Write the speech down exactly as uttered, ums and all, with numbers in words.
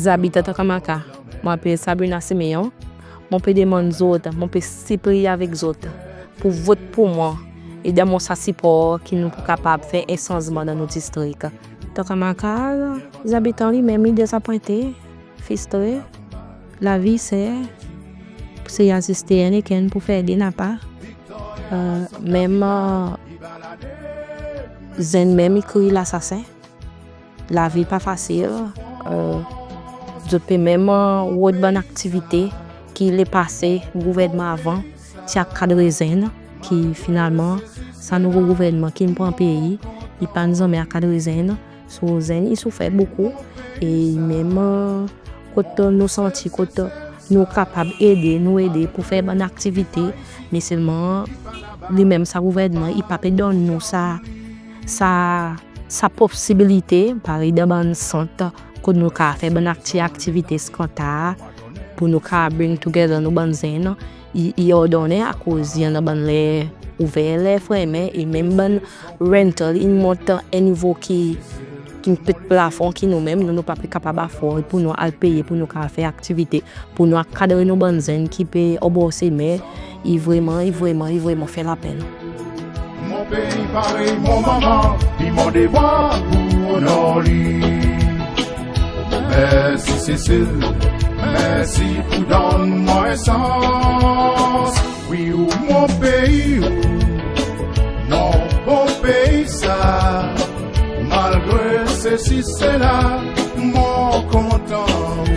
Zabitan Takamaka, mon apel Sabrina Simeon. Mon pe demann zot, mon pe sipliye avek zot pour vot pour mwan e donn mwan sa sipor ki nou pou kapab fer en sanzman dan nou distrik. Takamaka, zabitan li menm i dezapwente, fristre, lavi i ser, pour se i aziste, en eken pour fer de napa. E, menm, e, zenn menm i kriy lasasen. Lavi pa fasil. E, zot pe menm, e, rod bann aktivite ki lepase gouvernman avan ti akadre zenn, ki finalman sa nouvo gouvernman ki'n pran pei, i pa'n zanmen akadre zenn. So zenn i soufer bokou. E menm, e, kot nou santi kot nou kapab ede, nou ede pour fer bann aktivite, me selman li menm sa gouvernman i pa pe donn nou sa, sa, sa posibilite, parey dan bann sant kot nou kapab fer bann akti-, aktivite, skantar, pour nou kapab bring together nou bann zenn. I, i ordonnen akoz i annan bann ler ouver, ler fermen, e menm bann rental in mont en nivo ki, ki'n pet plafon, ki nou menm nou, nou pa pe kapab afford pour nou al peye pour nou kapab fer aktivite, pour nou akadre nou bann zenn ki pe obor semen. I vreman, i vreman, i vreman fer lapenn. Mon pei parey mon manman, i mon devwar pour onor li. Mersi Sesil, mersi pour donn mwan en sans. Wi, ou mon pei, ou mon bon pei sa. Malgre sesi sela, mon kontan.